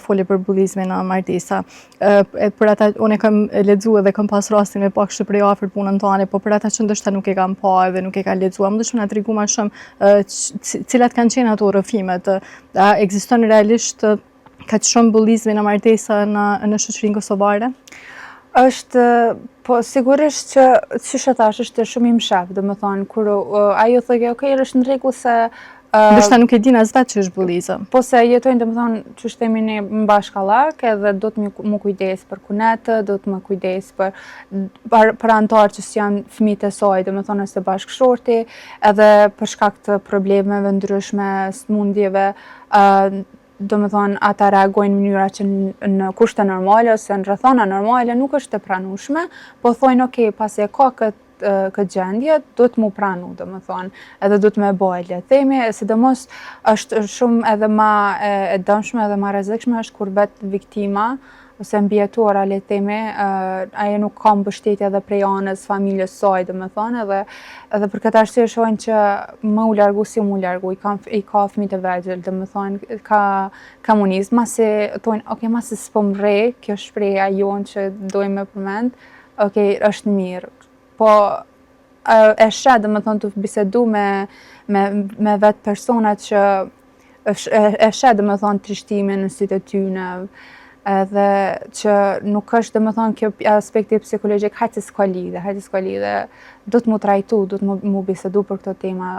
Fole për bullizmin në martesa. E për ata, unë e kam lexu edhe kam pas rastin me pa kështu prej afër punën tane, po për ata që ndoshta nuk e kam pa edhe nuk e kanë lexu, a mundesh me na tregu ma shumë cilat kanë qenë ato rrëfimet? A ekziston realisht kaq shumë bullizmi në martesa në shoqërinë kosovare? Është, po sigurisht që, qysh e thash, është shumë i mshef, do më thonë, kur ajo thotë, "Ok, është në rregull se Ndoshta nuk e din as vetë që është bullizëm. Po se jetojnë, do më thonë, që themi ne në bashkallak, edhe do të më kujdes për kunetë, do të më kujdes për antarë që s'janë fëmijët e saj, do më thonë, ose bashkëshorti, edhe për shkak të problemeve ndryshme, smundjeve, do më thonë, ata reagojnë në mënyra që në kushte normale ose në rrethana normale nuk është e pranueshme, po thonë, "Ok, pasi e ka këtë gjendje, do të mu pranu", do më thonë, edhe do të me bojë, le themi, sidomos është shumë edhe ma e dëmshme edhe ma rrezikshme është kur vetë viktima ose mbijetuara, le themi, ajo nuk ka mbështetje edhe prej anës familjes saj, do më thonë, edhe për këtë arsye shohin që më u largu si më u largu, i ka fëmijët e vegjël, do më thonë, ka munizm, masi thonë, "Ok, masi s'po më rre", kjo shprehja jonë që dojmë me përmend, "Ok, është mirë", po e sheh, dhe më thonë, të bisedu me vetë personat që e sheh, dhe më thonë, trishtimin në sytë e tyne, edhe që nuk është, dhe më thonë, kjo aspekti psikologjik, hajtë se s'ka lidhe, hajtë se s'ka lidhe, do të mu trajtu, do të mu bisedu për këto tema.